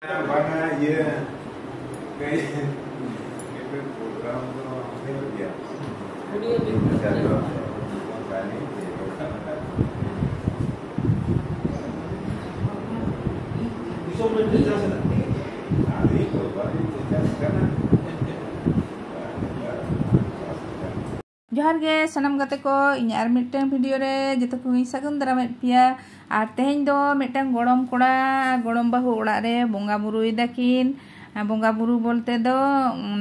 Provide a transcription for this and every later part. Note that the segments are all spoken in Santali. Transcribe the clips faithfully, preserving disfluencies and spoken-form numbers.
ᱵᱟᱝᱟ, ᱤᱭᱟᱹ, ᱠᱟᱹᱡ ᱯᱨᱳᱜᱨᱟᱢ ᱫᱚ ᱦᱩᱭᱩᱜ ᱜᱮᱭᱟ᱾ ᱟᱪᱪᱷᱟ, ᱫᱚ ᱵᱟᱝ ᱤᱭᱟᱹ ᱫᱚ ᱠᱟᱱᱟ᱾ ᱫᱤᱥᱚᱢ ᱨᱮ ᱪᱟᱥ ᱮᱫᱟ᱾ ᱟᱹᱰᱤ ᱠᱚ ᱵᱟᱹᱲᱤᱡ ᱠᱚ ᱪᱟᱥ ᱠᱟᱱᱟ᱾ ᱡᱚᱦᱟᱨ ᱜᱮ ᱥᱟᱱᱟᱢ ᱜᱟᱛᱮ ᱠᱚ, ᱤᱧ ᱟᱨ ᱢᱤᱫᱴᱟᱝ ᱵᱷᱤᱰᱤᱭᱳ ᱨᱮ ᱡᱚᱛᱚ ᱠᱚᱜᱮᱧ ᱥᱟᱹᱜᱩᱱ ᱫᱟᱨᱟᱢᱮᱫ ᱯᱮᱭᱟ᱾ ᱟᱨ ᱛᱮᱦᱮᱧ ᱫᱚ ᱢᱤᱫᱴᱟᱝ ᱜᱚᱲᱚᱢ ᱠᱚᱲᱟ ᱜᱚᱲᱚᱢ ᱵᱟᱹᱦᱩ ᱚᱲᱟᱜ ᱨᱮ ᱵᱚᱸᱜᱟ ᱵᱩᱨᱩᱭ ᱫᱟᱠᱤᱱ᱾ ᱵᱚᱸᱜᱟ ᱵᱩᱨᱩ ᱵᱚᱞᱛᱮ ᱫᱚ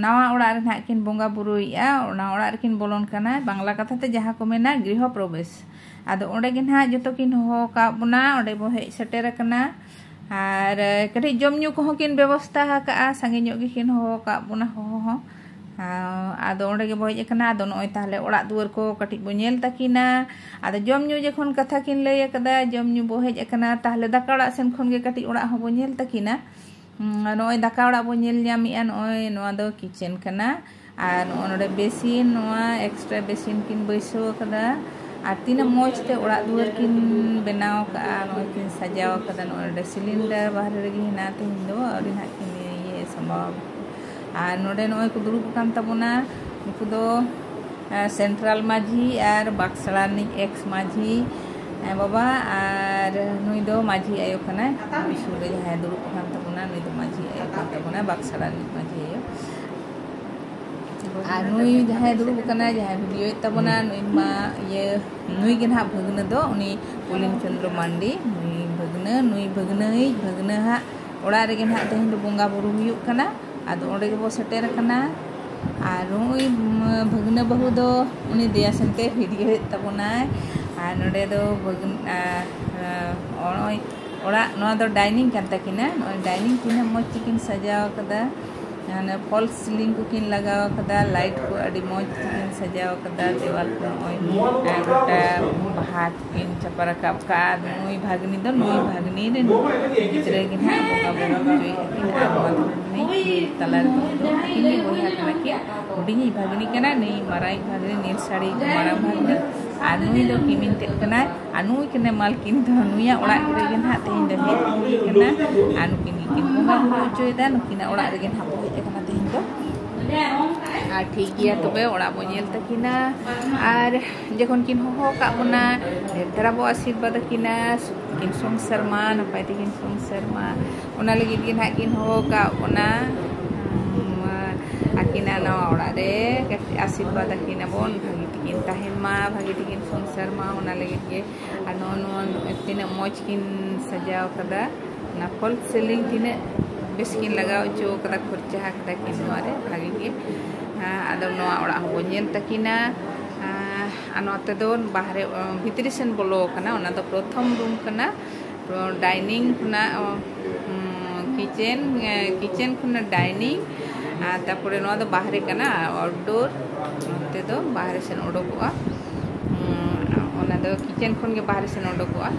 ᱱᱟᱣᱟ ᱚᱲᱟᱜ ᱨᱮ ᱱᱟᱦᱟᱜ ᱠᱤᱱ ᱵᱚᱸᱜᱟ ᱵᱩᱨᱩᱭᱮᱫᱼᱟ, ᱚᱱᱟ ᱚᱲᱟᱜ ᱨᱮᱠᱤᱱ ᱵᱚᱞᱚᱱ ᱠᱟᱱᱟ᱾ ᱵᱟᱝᱞᱟ ᱠᱟᱛᱷᱟ ᱛᱮ ᱡᱟᱦᱟᱸ ᱠᱚ ᱢᱮᱱᱟ ᱜᱨᱤᱦᱚ ᱯᱨᱚᱵᱮᱥ᱾ ᱟᱫᱚ ᱚᱸᱰᱮ ᱜᱮ ᱱᱟᱦᱟᱜ ᱡᱚᱛᱚ ᱠᱤᱱ ᱦᱚᱦᱚ ᱟᱠᱟᱫ ᱵᱚᱱᱟ, ᱚᱸᱰᱮ ᱵᱚ ᱦᱮᱡ ᱥᱮᱴᱮᱨ ᱟᱠᱟᱱᱟ᱾ ᱟᱨ ᱠᱟᱹᱴᱤᱡ ᱡᱚᱢ ᱧᱩ ᱠᱚᱦᱚᱸ ᱠᱤᱱ ᱵᱮᱵᱚᱥᱛᱷᱟ ᱟᱠᱟᱫᱼᱟ, ᱥᱟᱸᱜᱮ ᱧᱚᱜ ᱜᱮᱠᱤᱱ ᱦᱚᱦᱚ ᱟᱠᱟᱫ ᱵᱚᱱᱟ ᱦᱚᱦᱚ ᱦᱚᱸ᱾ ᱟᱫᱚ ᱚᱸᱰᱮ ᱜᱮᱵᱚ ᱦᱮᱡ ᱟᱠᱟᱱᱟ᱾ ᱟᱫᱚ ᱱᱚᱜᱼᱚᱭ ᱛᱟᱦᱞᱮ ᱚᱲᱟᱜ ᱫᱩᱣᱟᱹᱨ ᱠᱚ ᱠᱟᱹᱴᱤᱡ ᱵᱚ ᱧᱮᱞ ᱛᱟᱹᱠᱤᱱᱟ᱾ ᱟᱫᱚ ᱡᱚᱢ ᱧᱩ ᱡᱚᱠᱷᱚᱱ ᱠᱟᱛᱷᱟ ᱠᱤᱱ ᱞᱟᱹᱭ ᱟᱠᱟᱫᱟ, ᱡᱚᱢ ᱧᱩ ᱵᱚ ᱦᱮᱡ ᱟᱠᱟᱱᱟ, ᱛᱟᱦᱞᱮ ᱫᱟᱠᱟ ᱚᱲᱟᱜ ᱥᱮᱱ ᱠᱷᱚᱱ ᱜᱮ ᱠᱟᱹᱴᱤᱡ ᱚᱲᱟᱜ ᱦᱚᱸᱵᱚ ᱧᱮᱞ ᱛᱟᱹᱠᱤᱱᱟ᱾ ᱦᱩᱸ, ᱱᱚᱜᱼᱚᱭ ᱫᱟᱠᱟ ᱚᱲᱟᱜ ᱵᱚ ᱧᱮᱞ ᱧᱟᱢᱮᱜᱼᱟ᱾ ᱱᱚᱜᱼᱚᱭ ᱱᱚᱣᱟ ᱫᱚ ᱠᱤᱪᱮᱱ ᱠᱟᱱᱟ᱾ ᱟᱨ ᱱᱚᱜᱼᱚᱭ ᱱᱚᱰᱮ ᱵᱮᱥᱤᱱ, ᱱᱚᱣᱟ ᱮᱠᱥᱴᱨᱟ ᱵᱮᱥᱤᱱ ᱠᱤᱱ ᱵᱟᱹᱭᱥᱟᱹᱣ ᱟᱠᱟᱫᱟ᱾ ᱟᱨ ᱛᱤᱱᱟᱹᱜ ᱢᱚᱡᱽ ᱛᱮ ᱚᱲᱟᱜ ᱫᱩᱣᱟᱹᱨ ᱠᱤᱱ ᱵᱮᱱᱟᱣ ᱟᱠᱟᱫᱼᱟ, ᱱᱚᱜᱼᱚᱭ ᱠᱤᱱ ᱥᱟᱡᱟᱣ ᱟᱠᱟᱫᱟ᱾ ᱱᱚᱜᱼᱚᱭ ᱱᱚᱰᱮ ᱥᱤᱞᱤᱱᱰᱟᱨ ᱵᱟᱦᱨᱮ ᱨᱮᱜᱮ ᱦᱮᱱᱟᱜᱼᱟ, ᱛᱮᱦᱮᱧ ᱫᱚ ᱟᱹᱣᱨᱤ ᱱᱟᱦᱟᱜ ᱠᱤᱱ ᱤᱭᱟᱹ ᱥᱟᱢᱵᱟᱣᱟ᱾ ᱟᱨ ᱱᱚᱰᱮ ᱱᱚᱜᱼᱚᱭ ᱠᱚ ᱫᱩᱲᱩᱵ ᱟᱠᱟᱱ ᱛᱟᱵᱚᱱᱟ, ᱱᱩᱠᱩ ᱫᱚ ᱥᱮᱱᱴᱨᱟᱞ ᱢᱟᱹᱡᱷᱤ ᱟᱨ ᱵᱟᱠᱥᱲᱟ ᱨᱤᱱᱤᱡ ᱮᱠᱥ ᱢᱟᱹᱡᱷᱤ ᱵᱟᱵᱟ, ᱟᱨ ᱱᱩᱭ ᱫᱚ ᱢᱟᱹᱡᱷᱤ ᱟᱭᱳ ᱠᱟᱱᱟᱭ᱾ ᱱᱩᱭ ᱥᱩᱨ ᱨᱮ ᱡᱟᱦᱟᱸᱭ ᱫᱩᱲᱩᱵ ᱟᱠᱟᱱ ᱛᱟᱵᱚᱱᱟ, ᱱᱩᱭ ᱫᱚ ᱢᱟᱹᱡᱷᱤ ᱟᱭᱳ ᱠᱟᱱ ᱛᱟᱵᱚᱱᱟ, ᱵᱟᱠᱥᱲᱟ ᱨᱤᱱᱤᱡ ᱢᱟᱹᱡᱷᱤ ᱟᱭᱳ᱾ ᱟᱨ ᱱᱩᱭ ᱡᱟᱦᱟᱸᱭ ᱫᱩᱲᱩᱵ ᱟᱠᱟᱱᱟᱭ, ᱡᱟᱦᱟᱸᱭ ᱵᱷᱤᱰᱤᱭᱳᱭᱮᱫ ᱛᱟᱵᱚᱱᱟ, ᱱᱩᱭ ᱢᱟ ᱤᱭᱟᱹ, ᱱᱩᱭ ᱜᱮ ᱱᱟᱦᱟᱜ ᱵᱷᱟᱹᱜᱽᱱᱟᱹ ᱫᱚ, ᱩᱱᱤ ᱯᱩᱞᱤᱱ ᱪᱚᱸᱫᱽᱨᱚ ᱢᱟᱱᱰᱤ, ᱱᱩᱭ ᱵᱷᱟᱹᱜᱽᱱᱟᱹ, ᱱᱩᱭ ᱵᱷᱟᱹᱜᱽᱱᱟᱹᱭᱤᱡ ᱵᱷᱟᱹᱜᱽᱱᱟᱹ ᱦᱟᱸᱜ ᱚᱲᱟᱜ ᱨᱮᱜᱮ ᱱᱟᱦᱟᱜ ᱛᱮᱦᱮᱧ ᱫᱚ ᱵᱚᱸᱜᱟ ᱵᱩᱨᱩ ᱦᱩᱭᱩᱜ ᱠᱟᱱᱟ᱾ ᱟᱫᱚ ᱚᱸᱰᱮ ᱜᱮᱵᱚ ᱥᱮᱴᱮᱨ ᱟᱠᱟᱱᱟ᱾ ᱟᱨ ᱱᱩᱭ ᱵᱷᱟᱹᱜᱽᱱᱟᱹ ᱵᱟᱹᱦᱩ ᱫᱚ ᱩᱱᱤ ᱫᱮᱭᱟ ᱥᱮᱱᱛᱮ ᱵᱷᱤᱰᱤᱭᱳᱭᱮᱫ ᱛᱟᱵᱚᱱᱟᱭ᱾ ᱟᱨ ᱱᱚᱰᱮ ᱫᱚ ᱵᱷᱟᱹᱜᱽᱱ-, ᱟᱨ, ᱱᱚᱜᱼᱚᱭ ᱚᱲᱟᱜ, ᱱᱚᱣᱟ ᱫᱚ ᱰᱟᱭᱱᱤᱝ ᱠᱟᱱ ᱛᱟᱹᱠᱤᱱᱟ᱾ ᱱᱚᱜᱼᱚᱭ ᱰᱟᱭᱱᱤᱝ ᱛᱤᱱᱟᱹᱜ ᱢᱚᱡᱽ ᱛᱮᱠᱤᱱ ᱥᱟᱡᱟᱣ ᱟᱠᱟᱫᱟ᱾ ᱚᱱᱮ ᱯᱷᱚᱞᱥ ᱥᱤᱞᱤᱝ ᱠᱚᱠᱤᱱ ᱞᱟᱜᱟᱣ ᱟᱠᱟᱫᱟ, ᱞᱟᱭᱤᱴ ᱠᱚ ᱟᱹᱰᱤ ᱢᱚᱡᱽ ᱛᱮᱠᱤᱱ ᱥᱟᱡᱟᱣ ᱟᱠᱟᱫᱟ, ᱫᱮᱣᱟᱞ ᱠᱚ ᱱᱚᱜᱼᱚᱭ, ᱟᱨ ᱜᱚᱴᱟ ᱵᱟᱦᱟ ᱠᱤᱱ ᱪᱟᱯᱟ ᱨᱟᱠᱟᱵ ᱠᱟᱜᱼᱟ᱾ ᱟᱫᱚ ᱱᱩᱭ ᱵᱷᱟᱜᱽᱱᱤ ᱫᱚ ᱱᱩᱭ ᱵᱷᱟᱜᱽᱱᱤ ᱨᱮᱱ ᱜᱤᱫᱽᱨᱟᱹ ᱜᱮ ᱱᱟᱦᱟᱜ ᱵᱚᱸᱜᱟ ᱦᱚᱪᱚᱭᱮᱫᱼᱟ ᱠᱤᱱ᱾ ᱟᱨ ᱱᱚᱣᱟ ᱫᱚ ᱱᱩᱭ ᱛᱟᱞᱟ ᱨᱮᱫᱚ ᱟᱹᱠᱤᱱ ᱜᱮ ᱵᱚᱭᱦᱟ ᱠᱟᱱᱟ ᱠᱤᱱ᱾ ᱦᱩᱰᱤᱧᱤᱡ ᱵᱷᱟᱜᱽᱱᱤ ᱠᱟᱱᱟᱭ, ᱱᱩᱭ ᱢᱟᱨᱟᱝᱤᱡ ᱵᱷᱟᱜᱽᱱᱤ, ᱱᱤᱞ ᱥᱟᱹᱲᱤ ᱢᱟᱨᱟᱝ ᱵᱷᱟᱜᱽᱱᱤ᱾ ᱟᱨ ᱱᱩᱭ ᱫᱚ ᱠᱤᱢᱤᱱ ᱛᱮᱫ ᱠᱟᱱᱟᱭ᱾ ᱟᱨ ᱱᱩᱭ ᱠᱟᱱᱟᱭ ᱢᱟᱞᱠᱤᱱ ᱫᱚ, ᱱᱩᱭᱟᱜ ᱚᱲᱟᱜ ᱨᱮᱜᱮ ᱱᱟᱦᱟᱜ ᱛᱮᱦᱮᱧ ᱫᱚ ᱦᱮᱡ ᱦᱩᱭ ᱠᱟᱱᱟ᱾ ᱟᱨ ᱱᱩᱠᱤᱱ ᱜᱮᱠᱤᱱ ᱵᱚᱸᱜᱟ ᱵᱩᱨᱩ ᱦᱚᱪᱚᱭᱮᱫᱟ, ᱱᱩᱠᱤᱱᱟᱜ ᱚᱲᱟᱜ ᱨᱮᱜᱮ ᱱᱟᱦᱟᱜ ᱵᱚ ᱦᱮᱡ ᱟᱠᱟᱱᱟ ᱛᱮᱦᱮᱧ ᱫᱚ᱾ ᱟᱨ ᱴᱷᱤᱠ ᱜᱮᱭᱟ, ᱛᱚᱵᱮ ᱚᱲᱟᱜ ᱵᱚ ᱧᱮᱞ ᱛᱟᱹᱠᱤᱱᱟ᱾ ᱟᱨ ᱡᱚᱠᱷᱚᱱ ᱠᱤᱱ ᱦᱚᱦᱚ ᱟᱠᱟᱫ ᱵᱚᱱᱟ, ᱰᱷᱮᱨ ᱫᱷᱟᱨᱟ ᱵᱚ ᱟᱥᱤᱨᱵᱟᱫᱽ ᱟᱹᱠᱤᱱᱟ, ᱥᱩᱠ ᱛᱮᱠᱤᱱ ᱥᱚᱝᱥᱟᱨ ᱢᱟ, ᱱᱟᱯᱟᱭ ᱛᱮᱠᱤᱱ ᱥᱚᱝᱥᱟᱨ ᱢᱟ, ᱚᱱᱟ ᱞᱟᱹᱜᱤᱫ ᱜᱮ ᱱᱟᱦᱟᱜ ᱠᱤᱱ ᱦᱚᱦᱚ ᱟᱠᱟᱫ ᱵᱚᱱᱟ᱾ ᱩᱸ, ᱟᱹᱠᱤᱱᱟᱜ ᱱᱟᱣᱟ ᱚᱲᱟᱜ ᱨᱮ ᱠᱟᱹᱴᱤᱡ ᱟᱥᱤᱨᱵᱟᱫᱽ ᱟᱹᱠᱤᱱᱟᱵᱚᱱ, ᱵᱷᱟᱹᱜᱤ ᱛᱮᱠᱤᱱ ᱛᱟᱦᱮᱱ ᱢᱟ, ᱵᱷᱟᱹᱜᱤ ᱛᱮᱠᱤᱱ ᱥᱚᱝᱥᱟᱨ ᱢᱟ, ᱚᱱᱟ ᱞᱟᱹᱜᱤᱫ ᱜᱮ᱾ ᱟᱨ ᱱᱚᱜᱼᱚ ᱱᱚᱣᱟ ᱛᱤᱱᱟᱹᱜ ᱢᱚᱡᱽ ᱠᱤᱱ ᱥᱟᱡᱟᱣ ᱠᱟᱫᱟ, ᱚᱱᱟ ᱯᱷᱚᱞᱥ ᱥᱤᱞᱤᱝ ᱛᱤᱱᱟᱹᱜ ᱵᱮᱥ ᱠᱤᱱ ᱞᱟᱜᱟᱣ ᱦᱚᱪᱚ ᱠᱟᱫᱟ, ᱠᱷᱚᱨᱪᱟ ᱠᱟᱫᱟ ᱠᱤᱱ ᱱᱚᱣᱟ ᱨᱮ ᱵᱷᱟᱹᱜᱤ ᱜᱮ᱾ ᱟᱸ, ᱟᱫᱚ ᱱᱚᱣᱟ ᱚᱲᱟᱜ ᱦᱚᱸᱵᱚᱱ ᱧᱮᱞ ᱛᱟᱹᱠᱤᱱᱟ᱾ ᱟᱸ, ᱟᱨ ᱱᱚᱛᱮ ᱫᱚ ᱵᱟᱦᱨᱮ, ᱟᱸ, ᱵᱷᱤᱛᱨᱤ ᱥᱮᱱ ᱵᱚᱞᱚ ᱟᱠᱟᱱᱟ, ᱚᱱᱟ ᱫᱚ ᱯᱨᱚᱛᱷᱚᱢ ᱨᱩᱢ ᱠᱟᱱᱟ᱾ ᱰᱟᱭᱱᱤᱝ ᱠᱷᱚᱱᱟᱜ, ᱩᱸ, ᱠᱤᱪᱮᱱ, ᱮ, ᱠᱤᱪᱮᱱ ᱠᱷᱚᱱᱟᱜ ᱰᱟᱭᱱᱤᱝ, ᱟᱨ ᱛᱟᱨᱯᱚᱨᱮ ᱱᱚᱣᱟ ᱫᱚ ᱵᱟᱦᱨᱮ ᱠᱟᱱᱟ, ᱟᱣᱩᱴᱰᱳᱨ, ᱱᱚᱛᱮ ᱫᱚ ᱵᱟᱦᱨᱮ ᱥᱮᱱ ᱚᱰᱚᱠᱚᱜᱼᱟ᱾ ᱩᱸ, ᱚᱱᱟ ᱫᱚ ᱠᱤᱪᱮᱱ ᱠᱷᱚᱱ ᱜᱮ ᱵᱟᱦᱨᱮ ᱥᱮᱱ ᱚᱰᱚᱠᱚᱜᱼᱟ᱾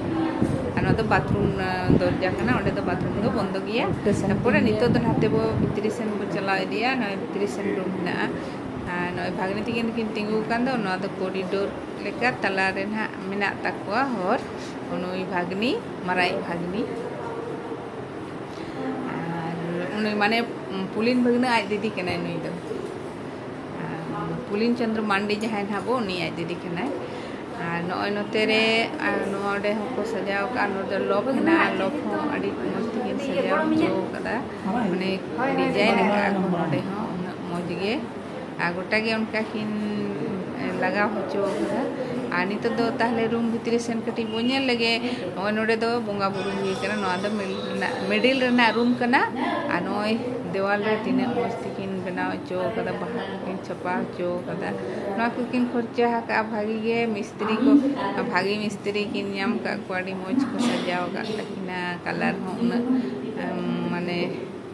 ᱟᱨ ᱱᱚᱣᱟ ᱫᱚ ᱵᱟᱛᱷᱨᱩᱢ, ᱮ, ᱫᱚᱨᱡᱟ ᱠᱟᱱᱟ, ᱚᱸᱰᱮ ᱫᱚ ᱵᱟᱛᱷᱨᱩᱢ ᱫᱚ ᱵᱚᱱᱫᱚ ᱜᱮᱭᱟ᱾ ᱛᱟᱨᱯᱚᱨᱮ ᱱᱤᱛᱚᱜ ᱫᱚ ᱱᱟᱛᱮ ᱵᱚ ᱵᱷᱤᱛᱨᱤ ᱥᱮᱱ ᱵᱚ ᱪᱟᱞᱟᱣ ᱤᱫᱤᱜᱼᱟ, ᱱᱚᱣᱟ ᱵᱷᱤᱛᱨᱤ ᱥᱮᱱ ᱨᱩᱢ ᱢᱮᱱᱟᱜᱼᱟ᱾ ᱟᱨ ᱱᱚᱜᱼᱚᱭ ᱵᱷᱟᱜᱽᱱᱤ ᱛᱟᱹᱠᱤᱱ ᱫᱚᱠᱤᱱ ᱛᱤᱸᱜᱩ ᱟᱠᱟᱱ ᱫᱚ, ᱱᱚᱣᱟ ᱫᱚ ᱠᱚᱨᱤᱰᱳᱨ ᱞᱮᱠᱟ ᱛᱟᱞᱟ ᱨᱮ ᱱᱟᱦᱟᱜ ᱢᱮᱱᱟᱜ ᱛᱟᱠᱚᱣᱟ ᱦᱚᱨ᱾ ᱱᱩᱭ ᱵᱷᱟᱜᱽᱱᱤ, ᱢᱟᱨᱟᱝᱤᱡ ᱵᱷᱟᱜᱽᱱᱤ᱾ ᱟᱨ ᱩᱱᱤ ᱢᱟᱱᱮ ᱯᱩᱞᱤᱱ ᱵᱷᱟᱹᱜᱽᱱᱟᱹ ᱟᱡ ᱫᱤᱫᱤ ᱠᱟᱱᱟᱭ ᱱᱩᱭ ᱫᱚ᱾ ᱟᱨ ᱯᱩᱞᱤᱱ ᱪᱚᱸᱫᱽᱨᱚ ᱢᱟᱱᱰᱤ ᱡᱟᱦᱟᱸᱭ ᱱᱟᱦᱟᱜ ᱵᱚ, ᱩᱱᱤ ᱟᱡ ᱫᱤᱫᱤ ᱠᱟᱱᱟᱭ᱾ ᱟᱨ ᱱᱚᱜᱼᱚᱭ ᱱᱚᱛᱮ ᱨᱮ, ᱟᱨ ᱱᱚᱰᱮ ᱦᱚᱸᱠᱚ ᱥᱟᱡᱟᱣ ᱠᱟᱜᱼᱟ᱾ ᱱᱚᱰᱮ ᱞᱚᱵ ᱦᱮᱱᱟᱜᱼᱟ, ᱞᱚᱵ ᱦᱚᱸ ᱟᱹᱰᱤ ᱢᱚᱡᱽ ᱛᱮᱠᱤᱱ ᱥᱟᱡᱟᱣ ᱦᱚᱪᱚ ᱠᱟᱫᱟ, ᱢᱟᱱᱮ ᱰᱤᱡᱟᱭᱤᱱ ᱟᱠᱟᱫᱼᱟ ᱠᱚ ᱱᱚᱰᱮ ᱦᱚᱸ ᱩᱱᱟᱹᱜ ᱢᱚᱡᱽ ᱜᱮ᱾ ᱟᱨ ᱜᱚᱴᱟ ᱜᱮ ᱚᱱᱠᱟ ᱠᱤᱱ, ᱮ, ᱞᱟᱜᱟᱣ ᱦᱚᱪᱚ ᱠᱟᱫᱟ᱾ ᱟᱨ ᱱᱤᱛᱚᱜ ᱫᱚ ᱛᱟᱦᱞᱮ ᱨᱩᱢ ᱵᱷᱤᱛᱨᱤ ᱥᱮᱱ ᱠᱟᱹᱴᱤᱡ ᱵᱚᱱ ᱧᱮᱞ ᱞᱮᱜᱮ᱾ ᱱᱚᱜᱼᱚᱭ ᱱᱚᱰᱮ ᱫᱚ ᱵᱚᱸᱜᱟ ᱵᱩᱨᱩ ᱦᱩᱭ ᱠᱟᱱᱟ᱾ ᱱᱚᱣᱟ ᱫᱚ ᱢᱤᱰᱤᱞ ᱨᱮᱱᱟᱜ, ᱢᱤᱰᱤᱞ ᱨᱮᱱᱟᱜ ᱨᱩᱢ ᱠᱟᱱᱟ᱾ ᱟᱨ ᱱᱚᱜᱼᱚᱭ ᱫᱮᱣᱟᱞ ᱨᱮ ᱛᱤᱱᱟᱹᱜ ᱢᱚᱡᱽ ᱛᱮᱠᱤᱱ ᱵᱮᱱᱟᱣ ᱦᱚᱪᱚ ᱠᱟᱫᱟ, ᱵᱟᱦᱟ ᱠᱚᱠᱤᱱ ᱪᱷᱟᱯᱟ ᱦᱚᱪᱚ ᱠᱟᱫᱟ᱾ ᱱᱚᱣᱟ ᱠᱚᱠᱤᱱ ᱠᱷᱚᱨᱪᱟ ᱟᱠᱟᱫᱼᱟ ᱵᱷᱟᱜᱤ ᱜᱮ, ᱢᱤᱥᱛᱨᱤ ᱠᱚ, ᱵᱷᱟᱜᱤ ᱢᱤᱥᱛᱨᱤ ᱠᱤᱱ ᱧᱟᱢ ᱟᱠᱟᱫ ᱠᱚᱣᱟ, ᱟᱹᱰᱤ ᱢᱚᱡᱽ ᱠᱚ ᱥᱟᱡᱟᱣ ᱟᱠᱟᱫ ᱛᱟᱹᱠᱤᱱᱟ᱾ ᱠᱟᱞᱟᱨ ᱦᱚᱸ ᱩᱱᱟᱹᱜ, ᱮᱢ, ᱢᱟᱱᱮ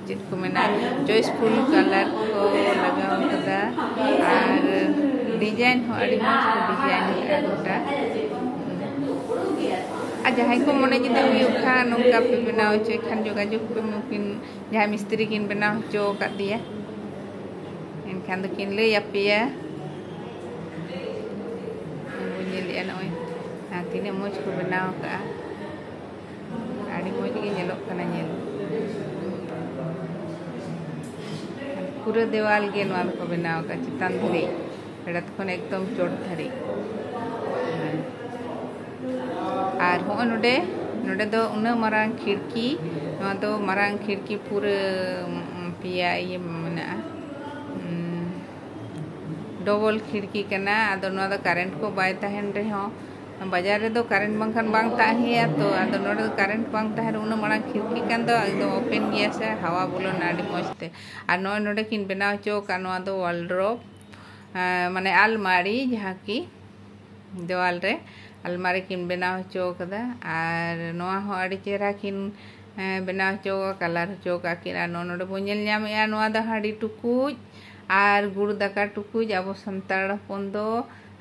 ᱪᱮᱫ ᱠᱚ ᱢᱮᱱᱟ, ᱪᱚᱭᱮᱥᱯᱷᱩᱞ ᱠᱟᱞᱟᱨ ᱠᱚ ᱞᱟᱜᱟᱣ ᱠᱟᱫᱟ᱾ ᱟᱨ ᱰᱤᱡᱟᱭᱤᱱ ᱦᱚᱸ ᱟᱹᱰᱤ ᱢᱚᱡᱽ ᱠᱚ ᱰᱤᱡᱟᱭᱤᱱ ᱠᱟᱜᱼᱟ ᱜᱚᱴᱟ᱾ ᱟᱨ ᱡᱟᱦᱟᱸᱭ ᱠᱚ ᱢᱚᱱᱮ ᱡᱩᱫᱤ ᱦᱩᱭᱩᱜ ᱠᱷᱟᱱ, ᱱᱚᱝᱠᱟ ᱯᱮ ᱵᱮᱱᱟᱣ ᱦᱚᱪᱚᱭ ᱠᱷᱟᱱ, ᱡᱳᱜᱟᱡᱳᱜᱽ ᱯᱮ, ᱱᱩᱠᱤᱱ ᱡᱟᱦᱟᱸᱭ ᱢᱤᱥᱛᱨᱤ ᱠᱤᱱ ᱵᱮᱱᱟᱣ ᱦᱚᱪᱚ ᱟᱠᱟᱫ ᱫᱮᱭᱟ, ᱮᱱᱠᱷᱟᱱ ᱫᱚᱠᱤᱱ ᱞᱟᱹᱭ ᱟᱯᱮᱭᱟ᱾ ᱵᱚᱱ ᱧᱮᱞᱮᱜᱼᱟ ᱱᱚᱜᱼᱚᱭ, ᱟᱨ ᱛᱤᱱᱟᱹᱜ ᱢᱚᱡᱽ ᱠᱚ ᱵᱮᱱᱟᱣ ᱟᱠᱟᱫᱼᱟ᱾ ᱟᱹᱰᱤ ᱢᱚᱡᱽ ᱜᱮ ᱧᱮᱞᱚᱜ ᱠᱟᱱᱟ ᱧᱮᱞ᱾ ᱯᱩᱨᱟᱹ ᱫᱮᱣᱟᱞ ᱜᱮ ᱱᱚᱣᱟ ᱫᱚᱠᱚ ᱵᱮᱱᱟᱣ ᱟᱠᱟᱫ, ᱪᱮᱛᱟᱱ ᱫᱷᱟᱹᱨᱤᱡ, ᱯᱷᱮᱰᱟᱛ ᱠᱷᱚᱱ ᱮᱠᱫᱚᱢ ᱪᱚᱴ ᱫᱷᱟᱹᱨᱤᱡ᱾ ᱟᱨ ᱦᱚᱸᱜᱼᱚᱭ ᱱᱚᱰᱮ, ᱱᱚᱰᱮ ᱫᱚ ᱩᱱᱟᱹᱜ ᱢᱟᱨᱟᱝ ᱠᱷᱤᱲᱠᱤ, ᱱᱚᱣᱟ ᱫᱚ ᱢᱟᱨᱟᱝ ᱠᱷᱤᱲᱠᱤ ᱯᱩᱨᱟᱹ, ᱩᱢ, ᱯᱮᱭᱟ ᱤᱭᱟᱹ ᱢᱮᱱᱟᱜᱼᱟ, ᱩᱢ, ᱰᱚᱵᱚᱞ ᱠᱷᱤᱲᱠᱤ ᱠᱟᱱᱟ᱾ ᱟᱫᱚ ᱱᱚᱣᱟ ᱫᱚ ᱠᱟᱨᱮᱱᱴ ᱠᱚ ᱵᱟᱭ ᱛᱟᱦᱮᱱ ᱨᱮᱦᱚᱸ, ᱵᱟᱡᱟᱨ ᱨᱮᱫᱚ ᱠᱟᱨᱮᱱᱴ ᱵᱟᱝᱠᱷᱟᱱ ᱵᱟᱝ ᱛᱟᱦᱮᱸᱭᱟ ᱛᱚ, ᱟᱫᱚ ᱱᱚᱰᱮ ᱫᱚ ᱠᱟᱨᱮᱱᱴ ᱵᱟᱝ ᱛᱟᱦᱮᱱ ᱨᱮ ᱩᱱᱟᱹᱜ ᱢᱟᱨᱟᱝ ᱠᱷᱤᱲᱠᱤ ᱠᱟᱱ ᱫᱚ ᱮᱠᱫᱚᱢ ᱳᱯᱮᱱ ᱜᱮᱭᱟ ᱥᱮ, ᱦᱟᱣᱟ ᱵᱚᱞᱚᱱᱟ ᱟᱹᱰᱤ ᱢᱚᱡᱽ ᱛᱮ᱾ ᱟᱨ ᱱᱚᱜᱼᱚᱭ ᱱᱚᱰᱮ ᱠᱤᱱ ᱵᱮᱱᱟᱣ ᱦᱚᱪᱚ ᱟᱠᱟᱫ ᱱᱚᱣᱟ ᱫᱚ ᱣᱟᱞᱰᱨᱚᱯ, ᱟᱸ, ᱢᱟᱱᱮ ᱟᱞᱢᱟᱨᱤ, ᱡᱟᱦᱟᱸ ᱠᱤ ᱫᱮᱣᱟᱞ ᱨᱮ ᱟᱞᱢᱟᱨᱤ ᱠᱤᱱ ᱵᱮᱱᱟᱣ ᱦᱚᱪᱚ ᱟᱠᱟᱫᱟ᱾ ᱟᱨ ᱱᱚᱣᱟ ᱦᱚᱸ ᱟᱹᱰᱤ ᱪᱮᱦᱨᱟ ᱠᱤᱱ, ᱮᱸ, ᱵᱮᱱᱟᱣ ᱦᱚᱪᱚ ᱟᱠᱟᱫ, ᱠᱟᱞᱟᱨ ᱦᱚᱪᱚ ᱟᱠᱟᱫ ᱠᱤᱱ᱾ ᱟᱨ ᱱᱚᱜᱼᱚ ᱱᱚᱰᱮ ᱵᱚᱱ ᱧᱮᱞ ᱧᱟᱢᱮᱫᱼᱟ, ᱱᱚᱣᱟ ᱫᱚ ᱦᱟᱺᱰᱤ ᱴᱩᱠᱩᱡ ᱟᱨ ᱜᱩᱲ ᱫᱟᱠᱟ ᱴᱩᱠᱩᱡ᱾ ᱟᱵᱚ ᱥᱟᱱᱛᱟᱲ ᱦᱚᱯᱚᱱ ᱫᱚ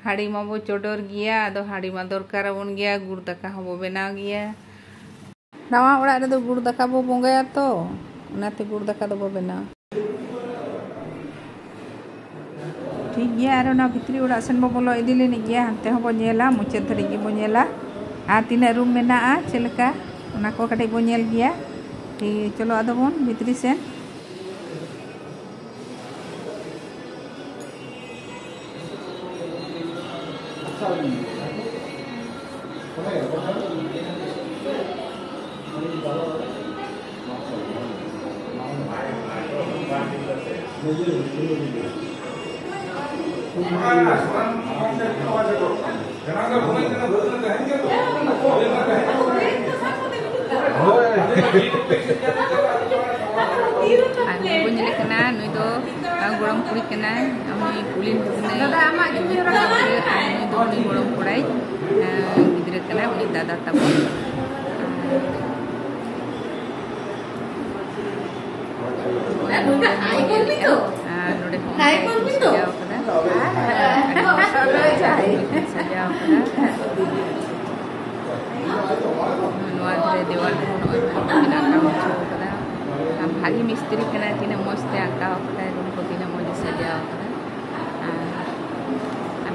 ᱦᱟᱺᱰᱤ ᱢᱟᱵᱚ ᱪᱚᱰᱚᱨ ᱜᱮᱭᱟ, ᱟᱫᱚ ᱦᱟᱺᱰᱤ ᱢᱟ ᱫᱚᱨᱠᱟᱨ ᱟᱵᱚᱱ ᱜᱮᱭᱟ, ᱜᱩᱲ ᱫᱟᱠᱟ ᱦᱚᱸᱵᱚ ᱵᱮᱱᱟᱣ ᱜᱮᱭᱟ᱾ ᱱᱟᱣᱟ ᱚᱲᱟᱜ ᱨᱮᱫᱚ ᱜᱩᱲ ᱫᱟᱠᱟ ᱵᱚ ᱵᱚᱸᱜᱟᱭᱟ ᱛᱚ, ᱚᱱᱟᱛᱮ ᱜᱩᱲ ᱫᱟᱠᱟ ᱫᱚᱵᱚ ᱵᱮᱱᱟᱣᱟ᱾ ᱴᱷᱤᱠ ᱜᱮᱭᱟ, ᱟᱨ ᱚᱱᱟ ᱵᱷᱤᱛᱨᱤ ᱚᱲᱟᱜ ᱥᱮᱱ ᱵᱚ ᱵᱚᱞᱚ ᱤᱫᱤ ᱞᱮᱱ ᱜᱮᱭᱟ, ᱦᱟᱱᱛᱮ ᱦᱚᱸᱵᱚ ᱧᱮᱞᱟ, ᱢᱩᱪᱟᱹᱫ ᱫᱷᱟᱹᱨᱤᱡ ᱜᱮᱵᱚ ᱧᱮᱞᱟ᱾ ᱟᱨ ᱛᱤᱱᱟᱹᱜ ᱨᱩᱢ ᱢᱮᱱᱟᱜᱼᱟ, ᱪᱮᱫ ᱞᱮᱠᱟ, ᱚᱱᱟ ᱠᱚ ᱠᱟᱹᱴᱤᱡ ᱵᱚ ᱧᱮᱞ ᱜᱮᱭᱟ᱾ ᱴᱷᱤᱠ, ᱪᱚᱞᱚ ᱟᱫᱚ ᱵᱚᱱ ᱵᱷᱤᱛᱨᱤ ᱥᱮᱱ᱾ ᱟᱨ ᱱᱩᱭ ᱵᱚᱱ ᱧᱮᱞᱮ ᱠᱟᱱᱟ, ᱱᱩᱭ ᱫᱚ, ᱟᱸ, ᱜᱚᱲᱚᱢ ᱠᱩᱲᱤ ᱠᱟᱱᱟᱭ᱾ ᱩᱱᱤ ᱯᱩᱞᱤᱱ ᱵᱷᱟᱹᱜᱽᱱᱟᱹ ᱜᱤᱫᱽᱨᱟᱹ, ᱟᱨ ᱱᱩᱭ ᱫᱚ ᱩᱱᱤ ᱜᱚᱲᱚᱢ ᱠᱚᱲᱟᱭ, ᱟᱸ, ᱜᱤᱫᱽᱨᱟᱹ ᱠᱟᱱᱟᱭ, ᱩᱱᱤ ᱫᱟᱫᱟ ᱛᱟᱵᱚ᱾ ᱟᱨ ᱱᱚᱰᱮ ᱦᱚᱸ ᱚᱱᱠᱟ ᱜᱮᱠᱚ ᱥᱟᱡᱟᱣ ᱠᱟᱫᱟ᱾ ᱟᱹᱰᱤ ᱥᱟᱡᱟᱣ ᱠᱟᱫᱟ᱾ ᱱᱚᱣᱟ ᱫᱷᱟᱨᱮ ᱫᱮᱣᱟᱞ ᱨᱮᱦᱚᱸ ᱱᱚᱜᱼᱚᱭ ᱵᱷᱟᱜᱮ ᱠᱤᱱ ᱟᱸᱠᱟᱣ ᱦᱚᱪᱚ ᱠᱟᱫᱟ᱾ ᱟᱨ ᱵᱷᱟᱜᱮ ᱢᱤᱥᱛᱨᱤ ᱠᱟᱱᱟᱭ, ᱛᱤᱱᱟᱹᱜ ᱢᱚᱡᱽ ᱛᱮ ᱟᱸᱠᱟᱣ ᱠᱟᱫᱟᱭ, ᱨᱩᱢ ᱠᱚ ᱛᱤᱱᱟᱹᱜ ᱢᱚᱡᱽ ᱮ ᱥᱟᱡᱟᱣ ᱠᱟᱫᱟ᱾ ᱟᱨ, ᱟᱨ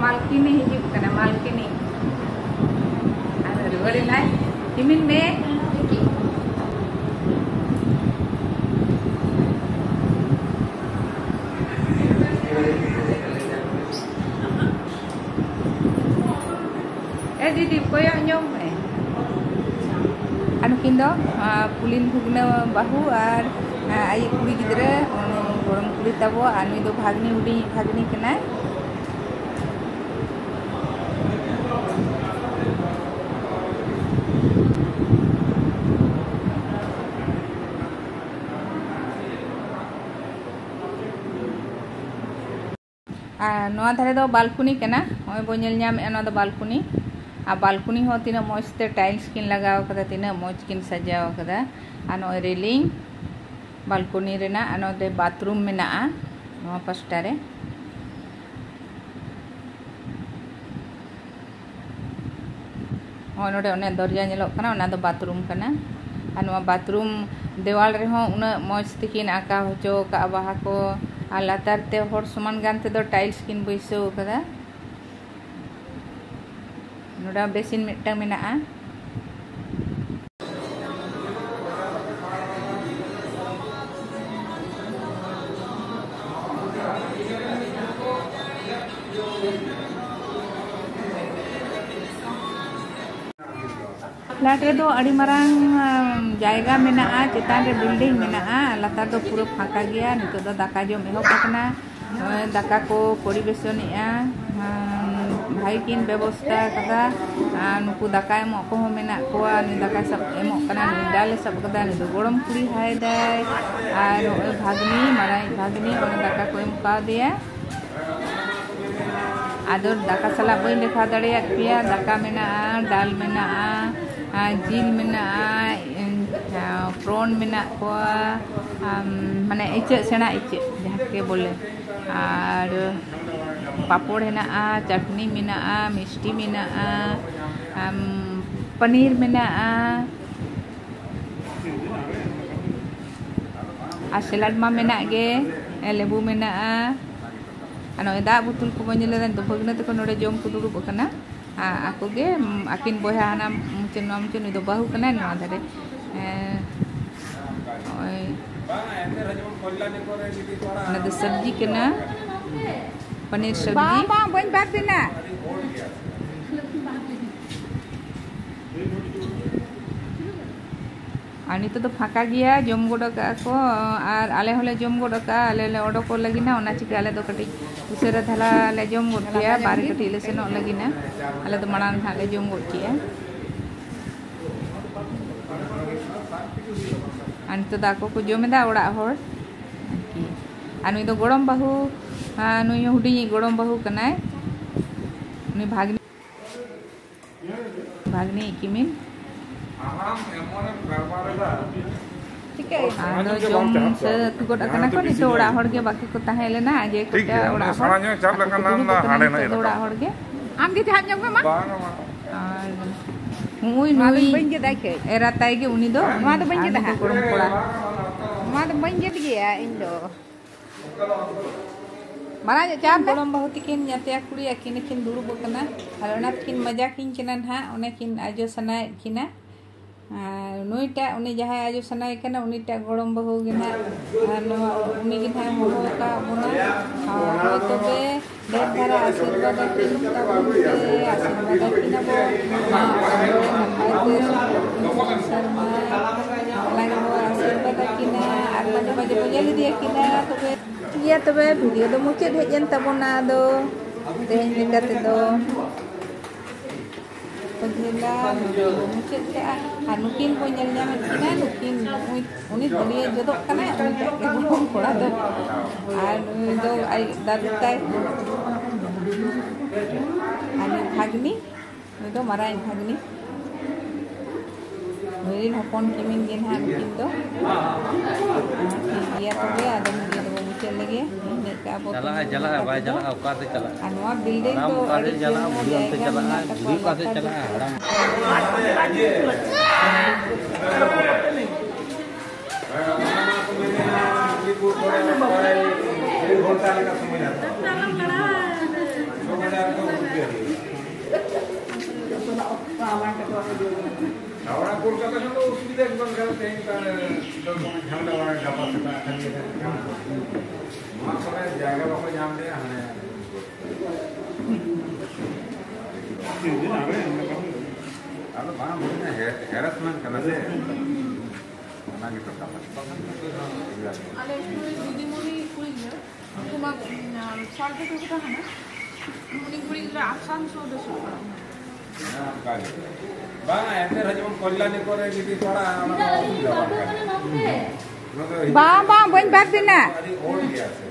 ᱢᱟᱞᱠᱤᱱᱤ ᱦᱤᱡᱩᱜ ᱠᱟᱱᱟ, ᱢᱟᱞᱠᱤᱱᱤ᱾ ᱟᱨ ᱨᱩᱣᱟᱹᱲ ᱮᱱᱟᱭ᱾ ᱛᱤᱢᱤᱱ ᱢᱮ᱾ ᱮ ᱫᱤᱫᱤ, ᱠᱚᱭᱚᱜ ᱧᱚᱜ ᱢᱮ᱾ ᱟᱨ ᱱᱩᱠᱤᱱ ᱫᱚ, ᱟᱸ, ᱯᱩᱞᱤᱱ ᱵᱷᱩᱜᱽᱱᱟᱹ ᱵᱟᱹᱦᱩ ᱟᱨ, ᱟᱸ, ᱟᱡᱤᱡ ᱠᱩᱲᱤ ᱜᱤᱫᱽᱨᱟᱹ, ᱩᱱᱤ ᱜᱚᱲᱚᱢ ᱠᱩᱲᱤ ᱛᱟᱵᱚ, ᱟᱨ ᱱᱩᱭ ᱫᱚ ᱵᱷᱟᱜᱽᱱᱤ, ᱦᱩᱰᱤᱧ ᱵᱷᱟᱜᱽᱱᱤ ᱠᱟᱱᱟᱭ᱾ ᱟᱨ ᱱᱚᱣᱟ ᱫᱷᱟᱨᱮ ᱫᱚ ᱵᱟᱞᱠᱚᱱᱤ ᱠᱟᱱᱟ᱾ ᱱᱚᱜᱼᱚᱭ ᱵᱚ ᱧᱮᱞ ᱧᱟᱢᱮᱫᱼᱟ, ᱱᱚᱣᱟ ᱫᱚ ᱵᱟᱞᱠᱚᱱᱤ᱾ ᱟᱨ ᱵᱟᱞᱠᱚᱱᱤ ᱦᱚᱸ ᱛᱤᱱᱟᱹᱜ ᱢᱚᱡᱽ ᱛᱮ ᱴᱟᱭᱤᱞᱥ ᱠᱤᱱ ᱞᱟᱜᱟᱣ ᱠᱟᱫᱟ, ᱛᱤᱱᱟᱹᱜ ᱢᱚᱡᱽ ᱠᱤᱱ ᱥᱟᱡᱟᱣ ᱠᱟᱫᱟ᱾ ᱟᱨ ᱱᱚᱜᱼᱚᱭ ᱨᱮᱞᱤᱝ ᱵᱟᱞᱠᱚᱱᱤ ᱨᱮᱱᱟᱜ, ᱟᱨ ᱱᱚᱰᱮ ᱵᱟᱛᱷᱨᱩᱢ ᱢᱮᱱᱟᱜᱼᱟ ᱱᱚᱣᱟ ᱯᱟᱥᱴᱟ ᱨᱮ᱾ ᱦᱚᱸ, ᱱᱚᱰᱮ ᱚᱱᱮ ᱫᱚᱨᱡᱟ ᱧᱮᱞᱚᱜ ᱠᱟᱱᱟ, ᱚᱱᱟ ᱫᱚ ᱵᱟᱛᱷᱨᱩᱢ ᱠᱟᱱᱟ᱾ ᱟᱨ ᱱᱚᱣᱟ ᱵᱟᱛᱷᱨᱩᱢ ᱫᱮᱣᱟᱞ ᱨᱮᱦᱚᱸ ᱩᱱᱟᱹᱜ ᱢᱚᱡᱽ ᱛᱮᱠᱤᱱ ᱟᱸᱠᱟᱣ ᱦᱚᱪᱚ ᱠᱟᱜᱼᱟ ᱵᱟᱦᱟ ᱠᱚ᱾ ᱟᱨ ᱞᱟᱛᱟᱨ ᱛᱮ ᱦᱚᱲ ᱥᱚᱢᱟᱱ ᱜᱟᱱ ᱛᱮᱫᱚ ᱴᱟᱭᱤᱞᱥ ᱠᱤᱱ ᱵᱟᱹᱭᱥᱟᱹᱣ ᱠᱟᱫᱟ᱾ ᱱᱚᱰᱮ ᱵᱮᱥᱤᱱ ᱢᱤᱫᱴᱟᱝ ᱢᱮᱱᱟᱜᱼᱟ᱾ ᱯᱷᱞᱮᱴ ᱨᱮᱫᱚ ᱟᱹᱰᱤ ᱢᱟᱨᱟᱝ, ᱟᱢ, ᱡᱟᱭᱜᱟ ᱢᱮᱱᱟᱜᱼᱟ, ᱪᱮᱛᱟᱱ ᱨᱮ ᱵᱤᱞᱰᱤᱝ ᱢᱮᱱᱟᱜᱼᱟ, ᱞᱟᱛᱟᱨ ᱫᱚ ᱯᱩᱨᱟᱹ ᱯᱷᱟᱸᱠᱟ ᱜᱮᱭᱟ᱾ ᱱᱤᱛᱚᱜ ᱫᱚ ᱫᱟᱠᱟ ᱡᱚᱢ ᱮᱦᱚᱵ ᱟᱠᱟᱱᱟ᱾ ᱱᱚᱜᱼᱚᱭ ᱫᱟᱠᱟ ᱠᱚ ᱯᱚᱨᱤᱵᱮᱥᱚᱱᱮᱜᱼᱟ, ᱟᱢ, ᱵᱷᱟᱜᱮ ᱠᱤᱱ ᱵᱮᱵᱚᱥᱛᱷᱟ ᱟᱠᱟᱫᱟ᱾ ᱟᱨ ᱱᱩᱠᱩ ᱫᱟᱠᱟ ᱮᱢᱚᱜ ᱠᱚᱦᱚᱸ ᱢᱮᱱᱟᱜ ᱠᱚᱣᱟ᱾ ᱱᱩᱭ ᱫᱟᱠᱟ ᱥᱟᱵ ᱮᱢᱚᱜ ᱠᱟᱱᱟ, ᱱᱩᱭ ᱰᱟᱞᱮ ᱥᱟᱵ ᱠᱟᱫᱟ, ᱱᱩᱭ ᱫᱚ ᱜᱚᱲᱚᱢ ᱠᱩᱲᱤ ᱦᱟᱭ ᱫᱟᱭ᱾ ᱟᱨ ᱱᱚᱜᱼᱚᱭ ᱵᱷᱟᱜᱽᱱᱤ, ᱢᱟᱨᱟᱝᱤᱡ ᱵᱷᱟᱜᱽᱱᱤ, ᱚᱸᱰᱮ ᱫᱟᱠᱟ ᱠᱚ ᱮᱢ ᱠᱟᱣᱫᱮᱭᱟ᱾ ᱟᱫᱚ ᱫᱟᱠᱟ ᱥᱟᱞᱟᱜ ᱵᱟᱹᱧ ᱫᱮᱠᱷᱟᱣ ᱫᱟᱲᱮᱭᱟᱫ ᱯᱮᱭᱟ᱾ ᱫᱟᱠᱟ ᱢᱮᱱᱟᱜᱼᱟ, ᱰᱟᱞ ᱢᱮᱱᱟᱜᱼᱟ, ᱟᱨ ᱡᱤᱞ ᱢᱮᱱᱟᱜᱼᱟ, ᱮᱱ-, ᱯᱨᱚᱱ ᱢᱮᱱᱟᱜ ᱠᱚᱣᱟ, ᱟᱢ, ᱢᱟᱱᱮ ᱤᱪᱟᱹᱜ, ᱥᱮᱬᱟ ᱤᱪᱟᱹᱜ ᱡᱟᱦᱟᱸ ᱜᱮ ᱵᱚᱞᱮ, ᱟᱨ ᱯᱟᱯᱚᱲ ᱦᱮᱱᱟᱜᱼᱟ, ᱪᱟᱴᱱᱤ ᱢᱮᱱᱟᱜᱼᱟ, ᱢᱤᱥᱴᱤ ᱢᱮᱱᱟᱜᱼᱟ, ᱟᱢ, ᱯᱟᱱᱤᱨ ᱢᱮᱱᱟᱜᱼᱟ, ᱟᱨ ᱥᱮᱞᱟᱰ ᱢᱟ ᱢᱮᱱᱟᱜ ᱜᱮ, ᱞᱮᱵᱩ ᱢᱮᱱᱟᱜᱼᱟ᱾ ᱟᱨ ᱱᱚᱜᱼᱚᱭ ᱫᱟᱜ ᱵᱳᱛᱚᱞ ᱠᱚᱵᱚᱱ ᱧᱮᱞ ᱮᱫᱟ, ᱱᱤᱛᱚᱜ ᱵᱷᱟᱹᱜᱽᱱᱟᱹ ᱛᱟᱠᱚ ᱱᱚᱰᱮ ᱡᱚᱢ ᱠᱚ ᱫᱩᱲᱩᱵ ᱟᱠᱟᱱᱟ᱾ ᱟᱨ ᱟᱠᱚ ᱜᱮ, ᱩᱢ, ᱟᱹᱠᱤᱱ ᱵᱚᱭᱦᱟ ᱦᱟᱱᱟ ᱢᱩᱪᱟᱹᱫ ᱱᱚᱣᱟ ᱢᱩᱪᱟᱹᱫ, ᱱᱩᱭ ᱫᱚ ᱵᱟᱹᱦᱩ ᱠᱟᱱᱟᱭ ᱱᱚᱣᱟ ᱫᱷᱟᱨᱮ᱾ ᱮᱸ, ᱱᱚᱜᱼᱚᱭ ᱚᱱᱟ ᱫᱚ ᱥᱚᱵᱽᱡᱤ ᱠᱟᱱᱟ, ᱯᱟᱱᱤᱨ ᱥᱚᱵᱽᱡᱤ᱾ ᱵᱟᱝ, ᱵᱟᱝ, ᱵᱟᱹᱧ ᱵᱟᱫ ᱮᱱᱟ᱾ ᱟᱨ ᱱᱤᱛᱚᱜ ᱫᱚ ᱯᱷᱟᱸᱠᱟ ᱜᱮᱭᱟ, ᱡᱚᱢ ᱜᱚᱫ ᱟᱠᱟᱫᱼᱟ ᱠᱚ᱾ ᱟᱨ ᱟᱞᱮ ᱦᱚᱸᱞᱮ ᱡᱚᱢ ᱜᱚᱫ ᱟᱠᱟᱫᱼᱟ, ᱟᱞᱮ ᱞᱮ ᱚᱰᱚᱠᱚᱜ ᱞᱟᱹᱜᱤᱫ ᱱᱟ, ᱚᱱᱟ ᱪᱤᱠᱟᱹ ᱟᱞᱮ ᱫᱚ ᱠᱟᱹᱴᱤᱡ ᱩᱥᱟᱹᱨᱟ ᱫᱷᱟᱨᱟ ᱞᱮ ᱡᱚᱢ ᱜᱚᱫ ᱠᱮᱜᱼᱟ, ᱵᱟᱨ ᱠᱟᱹᱴᱤᱡ ᱞᱮ ᱥᱮᱱᱚᱜ ᱞᱟᱹᱜᱤᱫ ᱱᱟ᱾ ᱟᱞᱮ ᱫᱚ ᱢᱟᱲᱟᱝ ᱱᱟᱦᱟᱜ ᱞᱮ ᱡᱚᱢ ᱜᱚᱫ ᱠᱮᱜᱼᱟ᱾ ᱟᱨ ᱱᱤᱛᱚᱜ ᱫᱚ ᱟᱠᱚ ᱠᱚ ᱡᱚᱢ ᱮᱫᱟ, ᱚᱲᱟᱜ ᱦᱚᱲ ᱟᱨᱠᱤ᱾ ᱟᱨ ᱱᱩᱭ ᱫᱚ ᱜᱚᱲᱚᱢ ᱵᱟᱹᱦᱩ, ᱟᱨ ᱱᱩᱭ ᱦᱚᱸ ᱦᱩᱰᱤᱧᱤᱡ ᱜᱚᱲᱚᱢ ᱵᱟᱹᱦᱩ ᱠᱟᱱᱟᱭ, ᱩᱱᱤ ᱵᱷᱟᱜᱽᱱᱤ᱾ ᱵᱷᱟᱜᱽᱱᱤ ᱠᱤᱢᱤᱱ᱾ ᱪᱤᱠᱟᱹᱭ? ᱟᱫᱚ ᱡᱚᱢ ᱥᱟᱹᱛ ᱜᱚᱫ ᱟᱠᱟᱱᱟ ᱠᱚ, ᱱᱤᱛᱚᱜ ᱚᱲᱟᱜ ᱦᱚᱲ ᱜᱮ ᱵᱟᱹᱠᱤ ᱠᱚ ᱛᱟᱦᱮᱸ ᱞᱮᱱᱟ, ᱟᱡᱮ ᱴᱷᱤᱠ ᱠᱚᱴᱟ ᱜᱮᱭᱟ, ᱚᱲᱟᱜ ᱩᱱᱤ ᱦᱚᱲ᱾ ᱥᱟᱢᱟᱝ ᱧᱚᱜ ᱪᱟᱯ ᱟᱠᱚ ᱠᱚ ᱞᱮᱠᱷᱟᱱ ᱫᱩᱲᱩᱵ ᱱᱟ ᱟᱠᱟᱱᱟ ᱦᱟᱸᱰᱮ ᱱᱟᱜ ᱱᱤᱛᱚᱜ ᱫᱚ ᱨᱟᱠᱟᱵ᱾ ᱚᱲᱟᱜ ᱦᱚᱲ ᱜᱮ᱾ ᱵᱟᱝᱟ, ᱵᱟᱝᱟ᱾ ᱟᱨ ᱱᱩᱜᱼᱩᱭ ᱱᱚᱣᱟ ᱫᱚᱧ ᱱᱩᱭ ᱵᱟᱹᱧ ᱜᱮᱫᱟ ᱠᱟᱹᱡ᱾ ᱮᱨᱟ ᱛᱟᱭ ᱜᱮ ᱩᱱᱤ ᱫᱚ, ᱱᱚᱣᱟ ᱫᱚ ᱵᱟᱹᱧ ᱟᱨ ᱜᱮᱫᱟ ᱱᱩᱭ ᱫᱚ ᱦᱟᱸᱜ᱾ ᱜᱚᱲᱚᱢ ᱠᱚᱲᱟ᱾ ᱱᱚᱣᱟ ᱫᱚ ᱵᱟᱹᱧ ᱜᱮᱫ ᱜᱮᱭᱟ ᱤᱧ ᱫᱚ᱾ ᱢᱟᱨᱟᱝ ᱧᱚᱜ ᱪᱟᱯ ᱢᱮ᱾ ᱜᱚᱲᱚᱢ ᱵᱟᱹᱦᱩ ᱛᱤᱠᱤᱱ ᱧᱟᱛᱭᱟ ᱠᱩᱲᱤ ᱟᱹᱠᱤᱱ ᱠᱤᱱ ᱫᱩᱲᱩᱵ ᱟᱠᱟᱱᱟ᱾ ᱟᱨ ᱚᱱᱟ ᱛᱤᱠᱤᱱ ᱢᱟᱡᱟᱠᱤᱧ ᱠᱟᱱᱟ ᱱᱟᱦᱟᱜ, ᱚᱱᱮ ᱠᱤᱱ ᱟᱡᱚ ᱥᱟᱱᱟᱭᱮᱫ ᱠᱤᱱᱟ᱾ ᱟᱨ ᱱᱩᱭᱴᱟᱜ, ᱩᱱᱤ ᱡᱟᱦᱟᱸᱭ ᱟᱡᱚ ᱥᱟᱱᱟᱭᱮ ᱠᱟᱱᱟ, ᱩᱱᱤᱴᱟᱜ ᱜᱚᱲᱚᱢ ᱵᱟᱹᱦᱩ ᱜᱮ ᱱᱟᱦᱟᱜ, ᱟᱨ ᱱᱚᱣᱟ, ᱩᱱᱤ ᱜᱮ ᱱᱟᱦᱟᱜ ᱮ ᱦᱚᱦᱚ ᱟᱠᱟᱫ ᱵᱚᱱᱟ᱾ ᱟᱨ ᱦᱳᱭ ᱛᱚᱵᱮ, ᱰᱷᱮᱨ ᱫᱷᱟᱨᱟ ᱟᱥᱤᱨᱵᱟᱫᱽ ᱟᱹᱠᱤᱱ ᱛᱟᱵᱚᱱ ᱯᱮ, ᱟᱥᱤᱨᱵᱟᱫᱽ ᱟᱹᱠᱤᱱ ᱟᱵᱚ, ᱱᱟᱯᱟᱭ ᱛᱮ ᱥᱮᱨᱢᱟ ᱟᱞᱟᱝ ᱵᱚ ᱟᱥᱤᱨᱵᱟᱫᱽ ᱟᱹᱠᱤᱱᱟ ᱟᱨ ᱢᱟᱡᱷᱮ ᱢᱟᱡᱷᱮ ᱵᱚ ᱧᱮᱞ ᱤᱫᱤᱭᱟᱹᱠᱤᱱᱟ᱾ ᱛᱚᱵᱮ ᱴᱷᱤᱠ ᱜᱮᱭᱟ, ᱛᱚᱵᱮ ᱵᱷᱤᱰᱤᱭᱳ ᱫᱚ ᱢᱩᱪᱟᱹᱫ ᱦᱮᱡ ᱮᱱ ᱛᱟᱵᱚᱱᱟ ᱟᱫᱚ᱾ ᱛᱮᱦᱮᱧ ᱞᱮᱠᱟ ᱛᱮᱫᱚ ᱯᱟᱹᱦᱤᱞᱟ ᱢᱩᱪᱟᱹᱫ ᱠᱟᱜᱼᱟ᱾ ᱟᱨ ᱱᱩᱠᱤᱱ ᱵᱚᱱ ᱧᱮᱞ ᱧᱟᱢᱮᱫ ᱠᱤᱱᱟ, ᱱᱩᱠᱤᱱ, ᱩᱱᱤ, ᱩᱱᱤ ᱫᱟᱹᱲᱤᱭᱟᱹ ᱡᱚᱫᱚᱜ ᱠᱟᱱᱟᱭ, ᱩᱱᱤ ᱴᱟᱜ ᱜᱮ ᱦᱚᱯᱚᱱ ᱠᱚᱲᱟ ᱫᱚ᱾ ᱟᱨ ᱱᱩᱭ ᱫᱚ ᱟᱡ ᱫᱟᱫᱩ ᱛᱟᱭ᱾ ᱟᱨ ᱱᱩᱭ ᱵᱷᱟᱜᱽᱱᱤ, ᱱᱩᱭ ᱫᱚ ᱢᱟᱨᱟᱝ ᱵᱷᱟᱜᱽᱱᱤ᱾ ᱱᱩᱭ ᱨᱮᱱ ᱦᱚᱯᱚᱱ ᱠᱤᱢᱤᱱ ᱜᱮ ᱱᱟᱦᱟᱜ ᱱᱩᱠᱤᱱ ᱫᱚ᱾ ᱴᱷᱤᱠ ᱜᱮᱭᱟ, ᱛᱚᱵᱮ ᱟᱫᱚ ᱱᱤᱭᱟᱹ ᱫᱚᱵᱚ ᱢᱩᱪᱟᱹᱫ ᱞᱮᱜᱮ᱾ ᱤᱱᱟᱹᱜ ᱠᱟᱜᱼᱟ ᱵᱚ ᱪᱟᱞᱟᱜᱼᱟᱭ, ᱛᱮᱦᱮᱧ ᱪᱟᱞᱟᱜᱼᱟᱭ, ᱞᱮᱠᱟ ᱵᱟᱭ ᱛᱮᱫᱚ᱾ ᱪᱟᱞᱟᱜᱼᱟ, ᱚᱠᱟᱛᱮ ᱪᱟᱞᱟᱜᱼᱟ? ᱟᱨ ᱱᱚᱣᱟ building ᱦᱟᱲᱟᱢ ᱫᱚ ᱚᱠᱟᱛᱮ ᱟᱹᱰᱤ ᱪᱟᱞᱟᱜᱼᱟ, ᱪᱮᱦᱨᱟ ᱵᱩᱲᱦᱤ ᱚᱱᱛᱮ ᱡᱟᱭᱜᱟ ᱪᱟᱞᱟᱜᱼᱟ, ᱢᱮᱱᱟᱜ ᱛᱟᱠᱚᱣᱟ, ᱵᱩᱲᱦᱤ ᱚᱠᱟᱛᱮ ᱞᱟᱛᱟᱨ ᱪᱟᱞᱟᱜᱼᱟ, ᱫᱚ ᱦᱟᱲᱟᱢ᱾ ᱦᱟᱣᱲᱟ ᱠᱳᱞᱠᱟᱛᱟ ᱠᱷᱚᱱ ᱫᱚ ᱚᱥᱩᱵᱤᱫᱷᱟ ᱜᱮ ᱵᱟᱝ ᱠᱟᱱᱟ, ᱛᱮᱦᱮᱧ ᱛᱚ ᱦᱟᱱᱮ ᱡᱷᱟᱢᱮᱞᱟ ᱵᱟᱝ, ᱜᱟᱯᱟ ᱥᱮᱛᱟᱜ ᱠᱷᱟᱱ ᱜᱮ ᱱᱚᱣᱟ ᱠᱚᱨᱮ ᱡᱟᱭᱜᱟ ᱵᱟᱠᱚ ᱧᱟᱢ ᱞᱮᱜᱼᱟ, ᱦᱟᱱᱮ ᱟᱫᱚ ᱵᱟᱝ ᱦᱩᱭᱱᱟ, ᱦᱮ-, harassment ᱠᱟᱱᱟ ᱥᱮ, ᱚᱱᱟ ᱜᱮᱛᱚ ᱠᱟᱛᱷᱟ᱾ ᱟᱞᱮ ᱥᱩᱨ ᱨᱮ ᱫᱤᱫᱤᱢᱩᱱᱤ ᱠᱩᱲᱤ ᱜᱤᱫᱽᱨᱟᱹ, ᱩᱱᱠᱩ ᱢᱟ, ᱩᱢ, ᱥᱟᱞ ᱠᱚ ᱛᱟᱦᱮᱸ ᱠᱟᱱᱟ, ᱩᱱᱤ ᱠᱩᱲᱤ ᱜᱤᱫᱽᱨᱟᱹ ᱟᱥᱟᱱᱥᱳᱞ ᱨᱮ ᱥᱩᱨᱩᱜ ᱠᱟᱱᱟ᱾ ᱦᱮᱸ, ᱚᱱᱠᱟ ᱜᱮ᱾ ᱵᱟᱝ, ᱮᱱᱛᱮ ᱨᱮᱦᱚᱸ ᱡᱮᱢᱚᱱ ᱠᱚᱞᱭᱟᱱᱤ ᱠᱚᱨᱮ ᱡᱩᱫᱤ ᱯᱟᱲᱟᱜᱼᱟ, ᱚᱱᱟ ᱫᱚ ᱚᱥᱩᱵᱤᱫᱷᱟ ᱵᱟᱝ ᱠᱟᱱᱟ᱾ ᱚᱱᱟ ᱫᱚ ᱦᱤᱡᱩᱜ ᱵᱟᱝ, ᱵᱟᱝ, ᱵᱟᱹᱧ ᱵᱟᱫ ᱵᱤᱱᱟ᱾ ᱟᱹᱰᱤ old ᱜᱮᱭᱟ ᱥᱮ᱾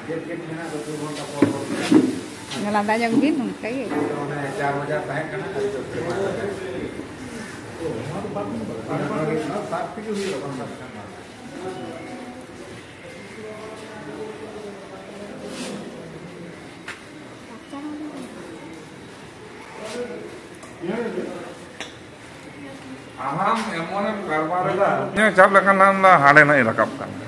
ᱪᱮᱫ ᱪᱮᱫ ᱢᱮᱱᱟᱜ ᱫᱚ ᱫᱩ ᱜᱷᱚᱱᱴᱟ ᱯᱚᱨ ᱯᱚᱨ ᱞᱟᱸᱫᱟ ᱧᱚᱜ ᱵᱤᱱ ᱚᱱᱠᱟ ᱜᱮ᱾ ᱚᱱᱮ ᱪᱟᱨ ᱵᱟᱡᱟᱨ ᱛᱟᱦᱮᱸ ᱠᱟᱱᱟ, ᱟᱹᱰᱤ ᱡᱳᱨ ᱛᱮ ᱢᱟᱨ ᱠᱟᱫᱟᱭ᱾ ᱚ, ᱱᱚᱣᱟ ᱫᱚ ᱵᱟᱨ ᱫᱤᱱ ᱵᱚᱞᱮ? ᱵᱟᱨ ᱫᱤᱱ ᱵᱚᱞᱮ? ᱥᱟᱛ ᱛᱮᱜᱮ ᱦᱩᱭᱩᱜᱼᱟ, ᱵᱟᱝ ᱥᱟᱛ ᱠᱷᱟᱱ ᱵᱟᱝ᱾ ᱟᱢ ᱮᱢᱚᱱᱮᱢ ᱠᱟᱨᱵᱟᱨ ᱮᱫᱟ᱾ ᱤᱧᱟᱹᱜ ᱪᱟᱯ ᱞᱮᱠᱷᱟᱱ ᱦᱟᱸᱜ ᱦᱟᱸᱰᱮ ᱱᱟᱜ ᱤᱧ ᱨᱟᱠᱟᱵ ᱠᱟᱱᱟ᱾